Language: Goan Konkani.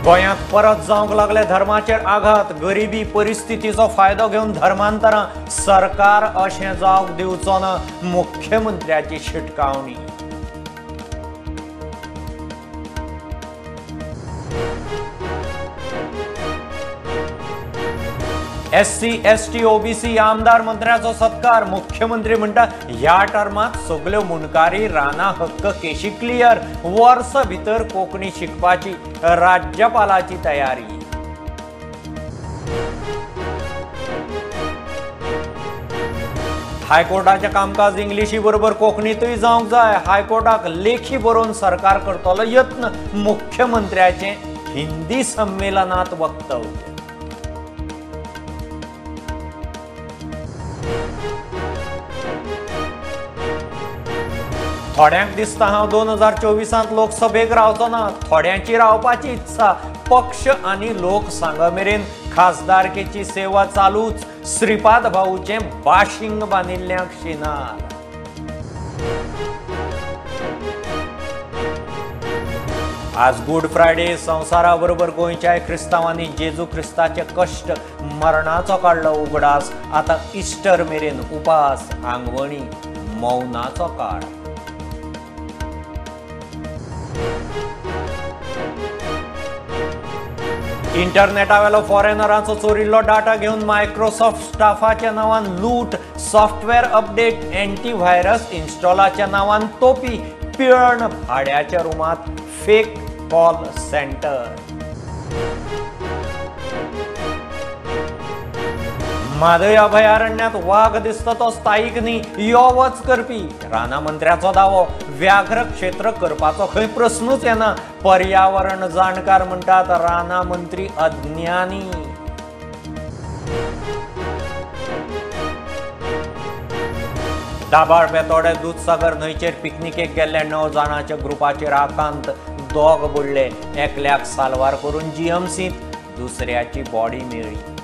गोंयांत परत जावंक लागले धर्माचेर आघात. गरिबी परिस्थितीचो फायदो घेवन धर्मांतरां. सरकार अशें जावंक दिवचो ना, मुख्यमंत्र्याची शिटकावणी. एससी एसटी ओबीसी आमदार मंत्र्याचो सत्कार. मुख्यमंत्री म्हणटा ह्या टर्मात सगल्यो मुंडकारी राना हक्क केशी क्लियर. वर्स भितर कोंकणी शिकपाची राज्यपालाची तयारी. हायकोर्टाचें कामकाज इंग्लिशी बरोबर कोंकणीतूय जावंक जाय. हायकोर्टाक लेखी बरोवन सरकार करतलो यत्न. मुख्यमंत्र्याचें हिंदी संमेलनात वक्तव्य. थोड्यांक दिसता हांव 2024 लोकसभेक रावचो ना, थोड्यांची रावपाची इत्सा. पक्ष आनी लोक सांग मेरेन खासदारकेची सेवा चालूच. श्रीपाद भाऊचें बाशिंग बांदिल्ल्यांक शिनार. आज गुड फ्रायडे. संवसारा बरोबर गोंयच्या क्रिस्तांवांनी जेजू क्रिस्ताचे कश्ट मरणाचो काडलो उगडास. आतां इस्टर मेरेन उपास, आंगवणी, मौनाचो काळ. इंटरनेटावेलो फॉरेनरांचो चोरिल्लो डाटा घेवन मायक्रोसॉफ्ट स्टाफाच्या नांवान लूट. सॉफ्टवेअर अपडेट, अँटीव्हायरस इन्स्टॉलाच्या नांवान तोपी. पिळण भाड्याच्या रुमात फेक कॉल सेंटर. म्हादय अभयारण्यात वाघ दिसता तो स्थायीक न्ही, यो वच करपी. राना मंत्र्याचो दावो. व्याघ्र क्षेत्र करपाचो खंय प्रस्नूच येना. पर्यावरण जाणकार म्हणटात राना मंत्री अज्ञानी. दाबाळ बेतोडे दुदसागर न्हंयचेर पिकनिकेक गेल्ल्या 9 जाणांच्या ग्रुपाचेर आकांत. दोग बुडले, एकल्याक साल्वार करून जीएमसींत, दुसऱ्याची बॉडी मेळ्ळी.